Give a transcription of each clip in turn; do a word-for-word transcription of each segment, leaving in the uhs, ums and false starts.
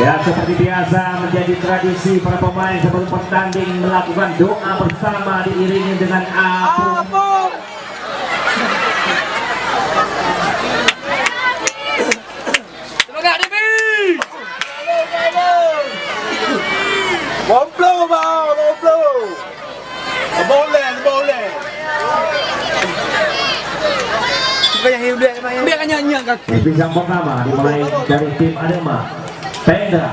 Ya, seperti biasa menjadi tradisi para pemain sebelum pertanding melakukan doa bersama diiringi dengan apung. Semangat, Debi! Lom ploh, bang, lom ploh. Boleh, boleh. Biar nyanyi, biar nyanyi. Episode pertama dimulai dari tim Arema. Pendra.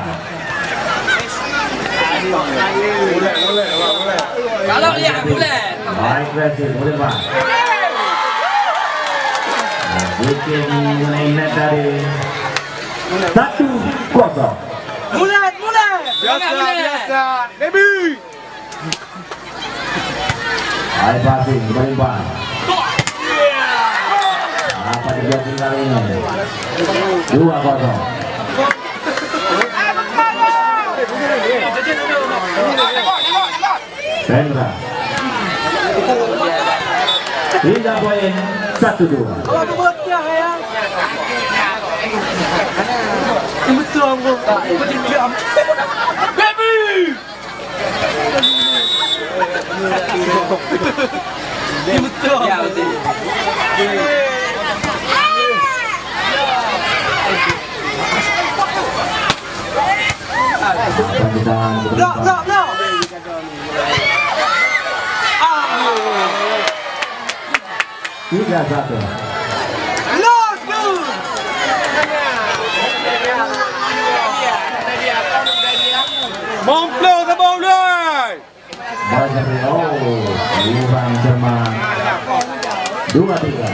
Kalau lihat bulan. Baik, berhasil. Boleh, Pak. Nah, bikin mengenai net tadi. Satu kosong. Bulan, bulan. Biasa, biasa. Debi. Hai, passing, kembali umpan. Apa dijawab kali ini? Dua kosong. Pendra. Tiga poin, satu dua. Baby! Ini betul. Ya, betul. Blok, blok, blok. Ah. Tiga satu. Los, go! Momplo saboh ulai. Bajang Riau, Lurang Jerman. Dua tiga.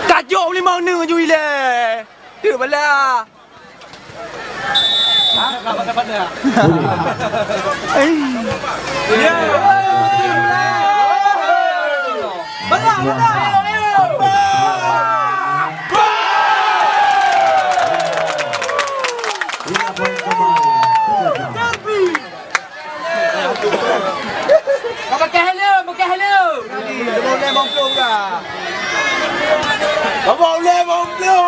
Tajok limong neuk ju ilée. Tu bala. Derby! Pakai helm, pakai helm. Boleh mampu enggak? Boleh mampu.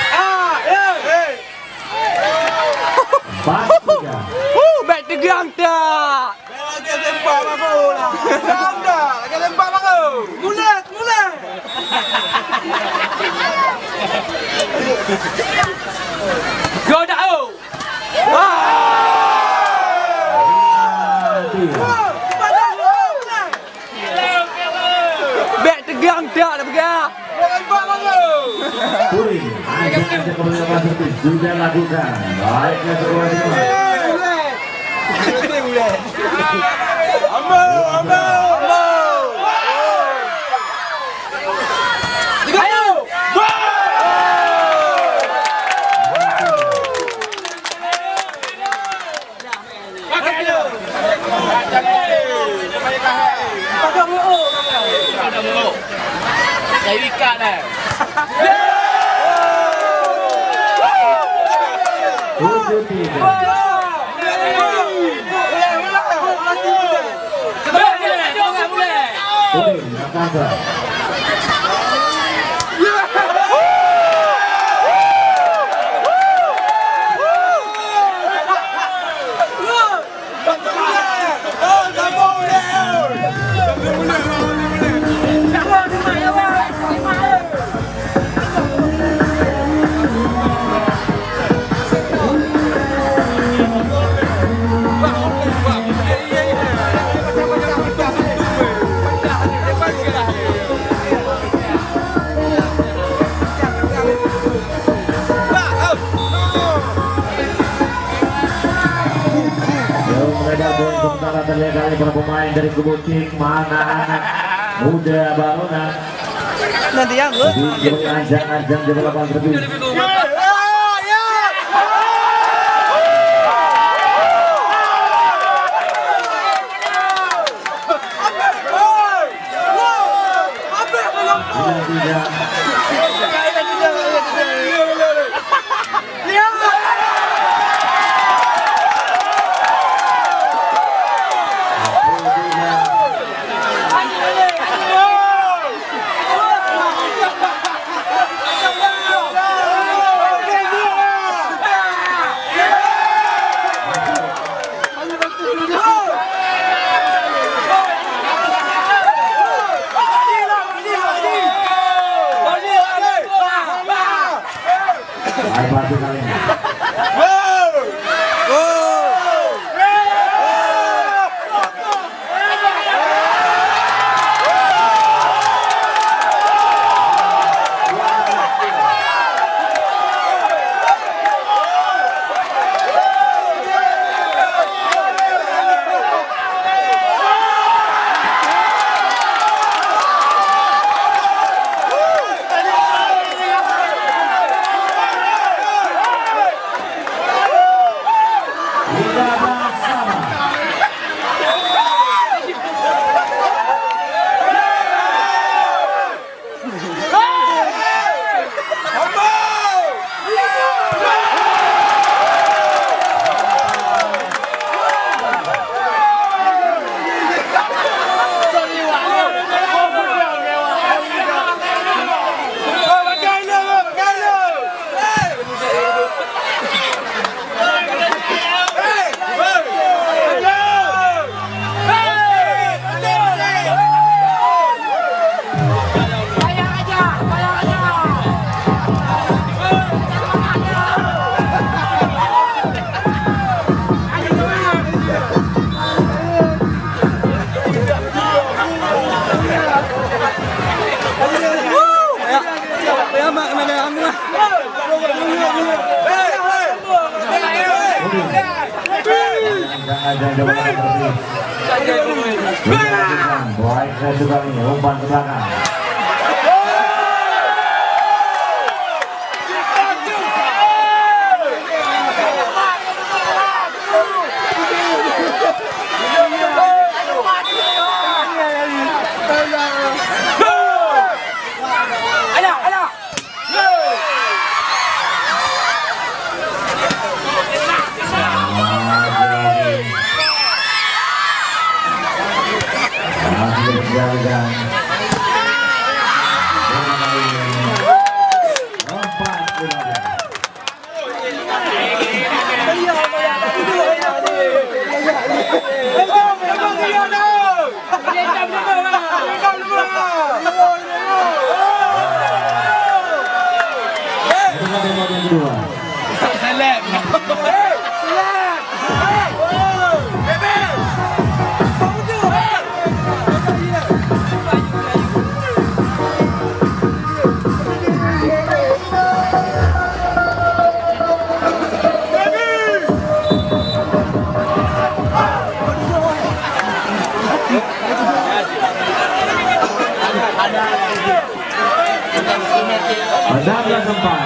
Ah, eh, eh. Empat tiga. Huh, bèk teugang tak. Lagèe sempat baru lah. Lagèe sempat baru. Mulet, mulet. Go dah, oh. Wah. Wah, cepat dah, oh, mulet. Bèk teugang tak dah peugah. Puring. Sudah lakukan. Baiklah, sekolah. Ambo, ambo, ambo. Ayo. Ada poin sementara terlihat dari para pemain dari kubu Cik, mana anak muda baru nak. Nanti ya, gol. Di, di ancang-ancang di lapangan terbit. Jangan, jangan, jangan, jangan. Baik, saya suka ni, umpan ke belakang. Enam belas empat.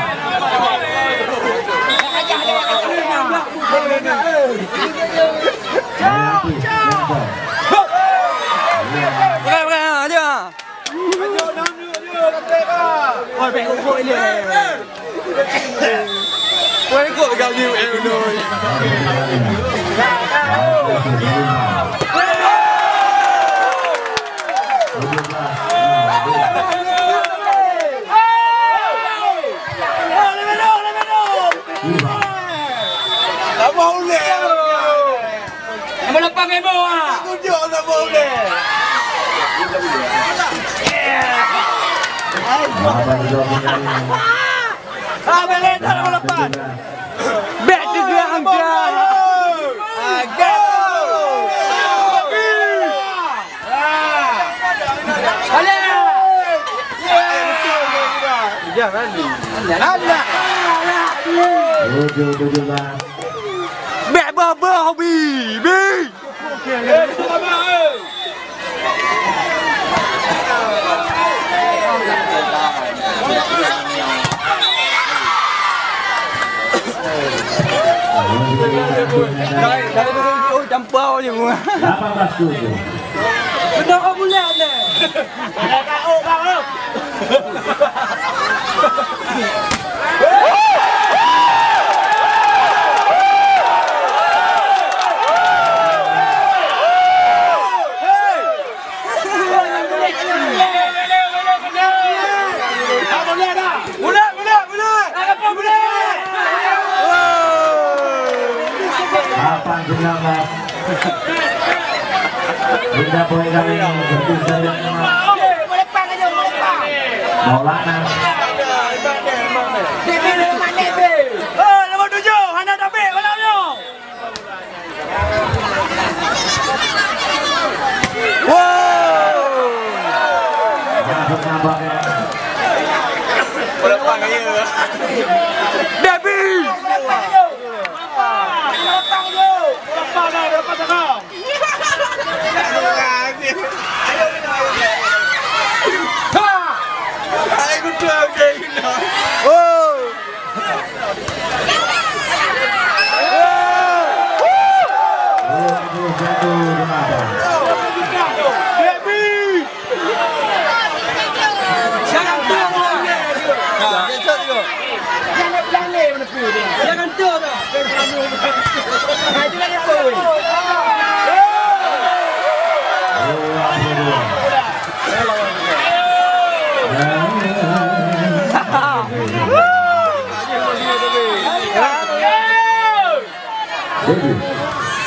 Bukan, bukan, aja. Nombor lapan, Ebo, ah. Tunjuk nombor ulèe. Ah, boleh dah nombor lapan. Back to ground, dah. Ah, go. Ah. Alah. Jangan ni. Alah. Tujuh, tujuh belas. Back bawah, bawah, Bi. Bi. Dari, dari dulu, oh, campur je. Lapan belas tujuh. Kena kau bulat ni. Ada kau, kau. Lapan sembilan belas. Indah boy kami berpisah. Maulana. Oh, nombor tujuh, hana tapi malam nyoe. Wow. Masuk nabak ya. Debbie. Oh.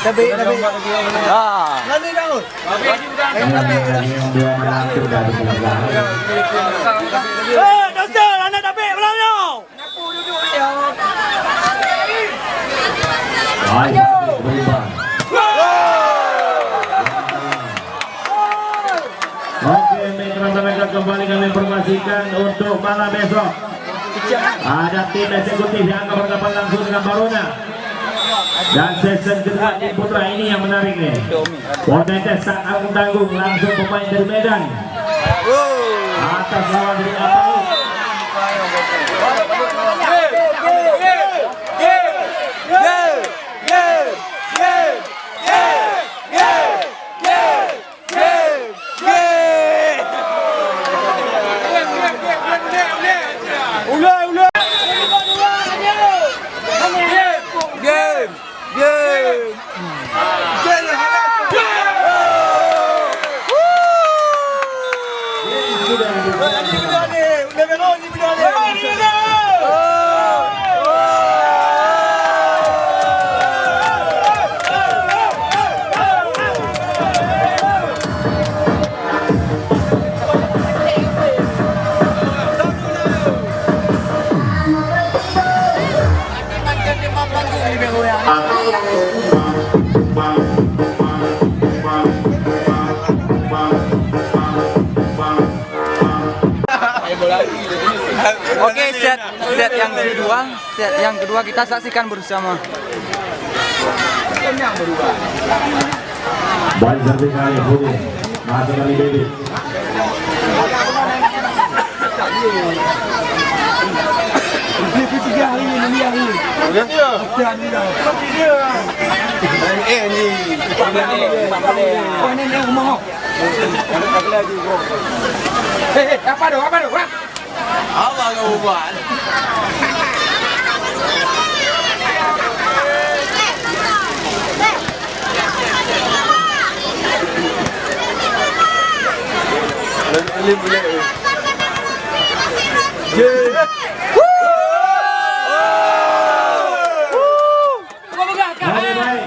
Tabik, tabik. Ah. Lari, Daud. Tabik, tabik. Ini yang dua malam tu dah dipegang. Eh, dosa, anak tabik malam nyoe. Hai, berimbang. Oke, mitra mereka kembali kami informasikan untuk malam besok. Ada tim eksekutif yang akan berhadapan langsung dengan Baruna. Dan sesi kedua tim putra ini yang menarik nih. Potensi tak tanggung-tanggung langsung pemain dari Medan. Atas lawan dari Apalu. Ulai, ulai. Game. Game. Oke, set, set yang kedua, set yang kedua kita saksikan bersama. Bal satu kali, boleh. Masih kali, David. Eh, eh, apa tu? Apa tu? Apa? Allah Akbar. Baik, baik.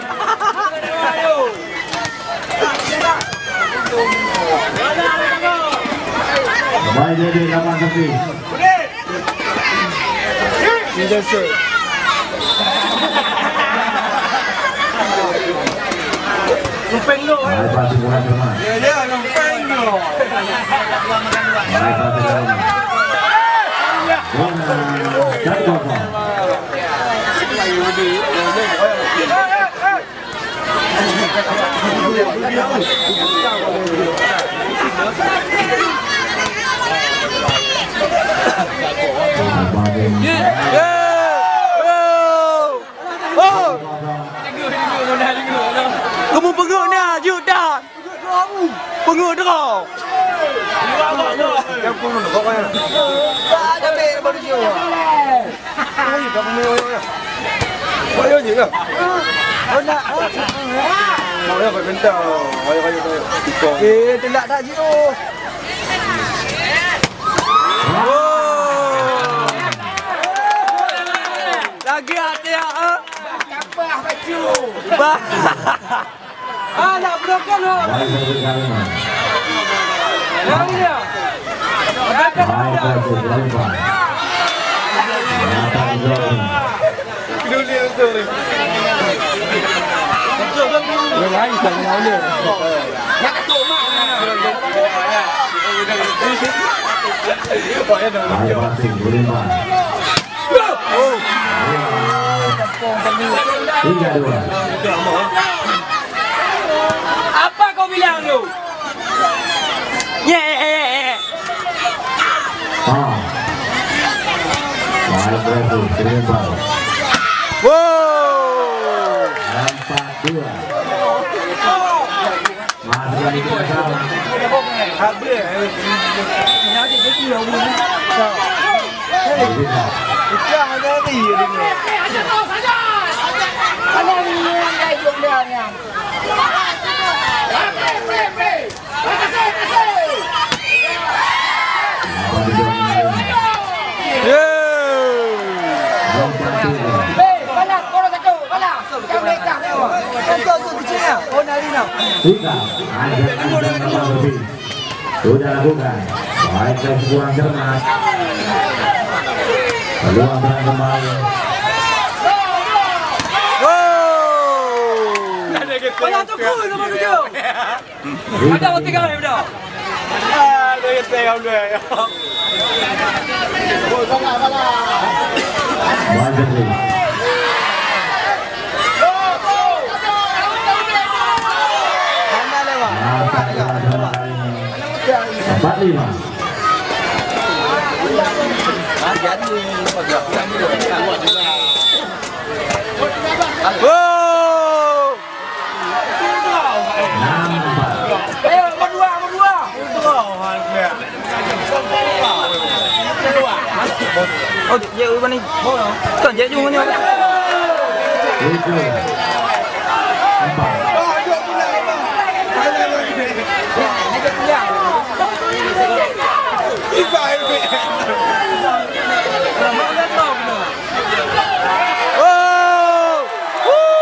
Baik, jadi lapan tepi. Lupeng lo, eh. Baik, pasti bukan teman. Ya, ya, lupeng lo. Baik, pasti teman. Bukan, dan kosong. Oh! Kamu peungeuh na, jeuet dah! Peungeuh droe! Eh, teulat that jih tu. Oh. Lagi hati, ah. Bah. Ah, nak broken, oh. Yang dia. Broken, oh. Tiga dua. Apa kau bilang tu? Ye, ye, ye, ye. Ah. Baik, baik, terima. Wow. Empat dua. Masih lagi kita. Sudah lakukan. Baik, dan kurang cermat. Peluang terang kembali. Wow. Payah tukul nombor tujuh. Ada orang tinggal ni, budak. Ah, dia kata yang dia. Banyak ni. Empat lima. Wow. Oh, dia ubah ni. Kan dia cuma ni. Oh! Woo!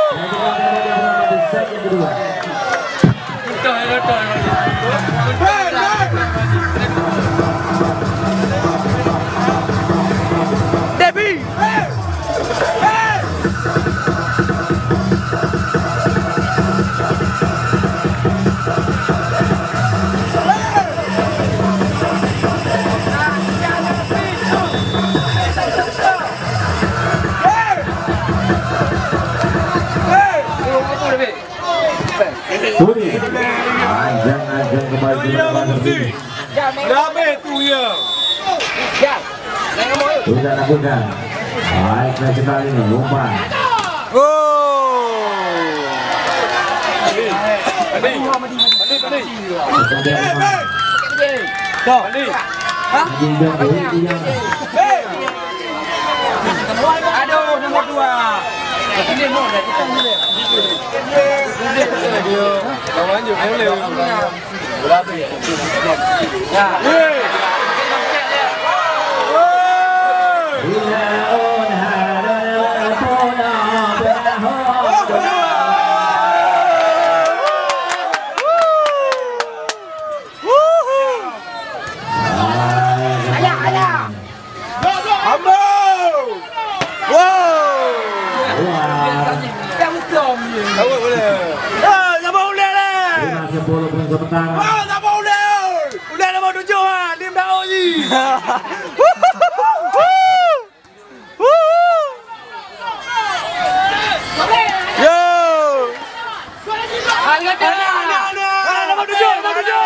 Debbie! Budi. Ajang-ajang kembali. Dah habis tu ya. Sudah lakukan. Baik, nasional ini, umpan. Oh. Tadi. Tadi, tadi. Kemudian umpan. Tadi. Hah? Tadi. Aduh, nomor dua. Ini mau dah kita ni. Dia, dia, dia. Lawan je, boleh. Ayah, ayah. Ambo! Wow! Wah. Awak boleh. Eh, siapa boleh leh? Lima sepuluh pun sementara. Wah, siapa boleh? Boleh nombor tujuh, ha. Lim Dao ji. Yo! Nombor tujuh, nombor tujuh.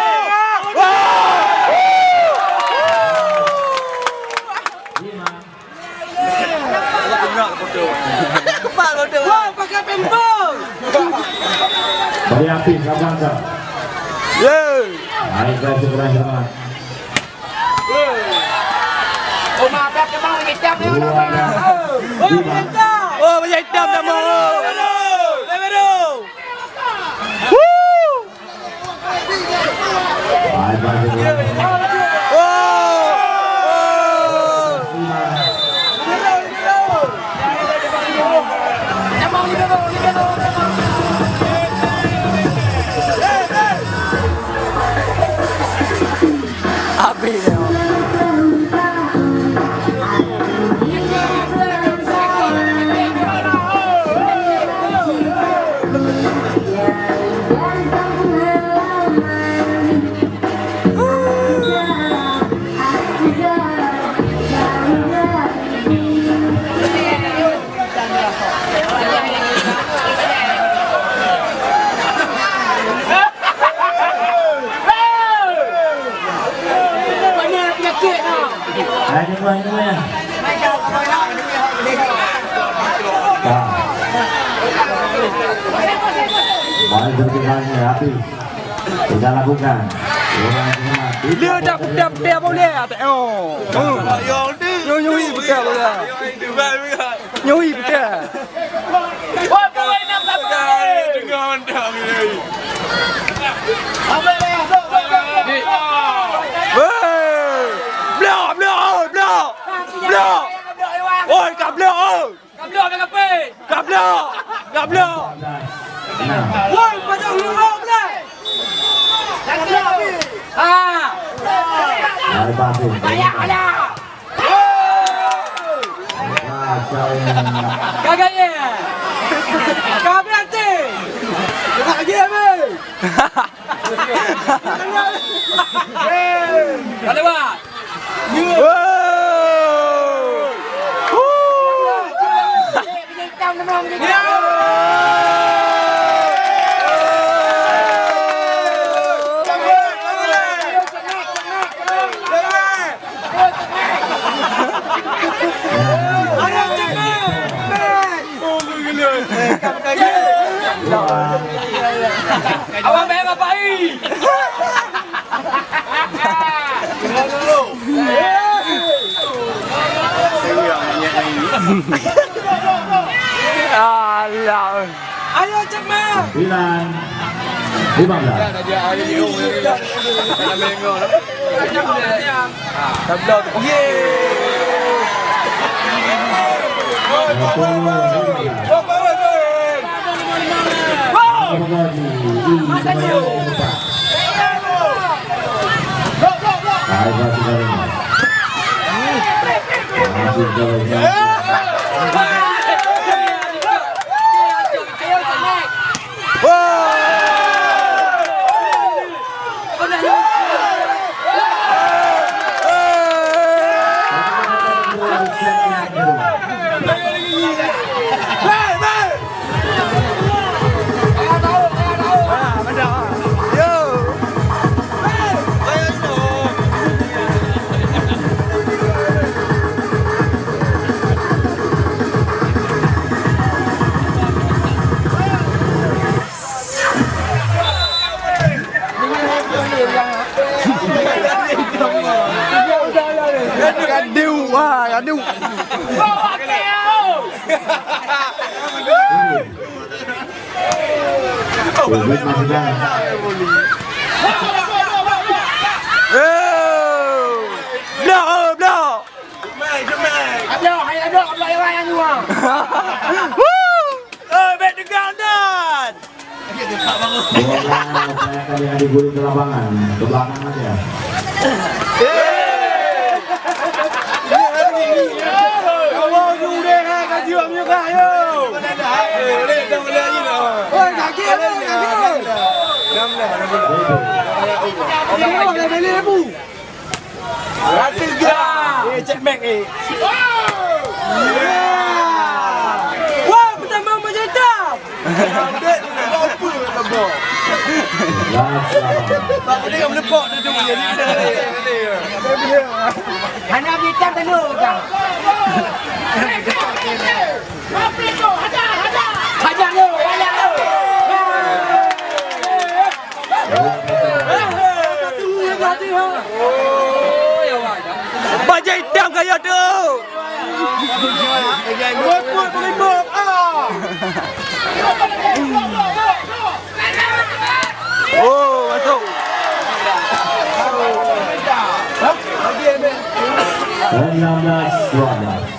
Wah, pakai pempek. Bagi api, sabar, sabar. Ye. Baik, baik, sebelah, sebelah. Oh, maaf, dah kena hitam ni, Dua nama. Dah. Oh, hitam. Oh, baju hitam nama. Lewat tu. Woo. Baik, baik, sebelah. Oh. Oh. Habis. Hai, tunggu, tunggu ya. Dah. Baik, berjalan ya, habis. Sudah lakukan. Orang semua. Dia dah putih-putih boleh, tak? Oh. Yo, yo, putih boleh. Nyui peucah. Wah, pemain enam sabar. Tengah mantap ni. Weh! Blok, blok, oi, blok! Blok! Oi, ka blok, oi! Ka blok, ka blok! Ka blok! Ka blok! Woi, pajak lu, blok! Ha! Hai, bagus. Payah ada! Ka gaya. Ka berhenti. Ka gaya, weh. Ka lewat. Wow. Abang bayar bapak ai. Alah. Ayo, Cek Mak. Sembilan. Lima belas. Tabla tu. Yeay. Dua puluh. Dua puluh. Kadiu, wah, kadiu. Blok, oh, blok. Aduh, hai aduh, Allah yang raya ni, wah. Woo! Oh, bet tegang dan. Bola saya kali yang digulung ke lapangan, ke belakang aja. Kawan sudah kaji orang juga, yo. Oi, kaki, oi, kaki. Ini orang dah beli, Bu. Ratus gram. Eh, Cek Mac, eh. Wah, pertama macam tak? Update, nak buat apa nak buat? Hana bintang telu dah. Hajar lu, hajar lu. Bajai hitam kaya tu. Oh, masuk. Enam belas dua belas.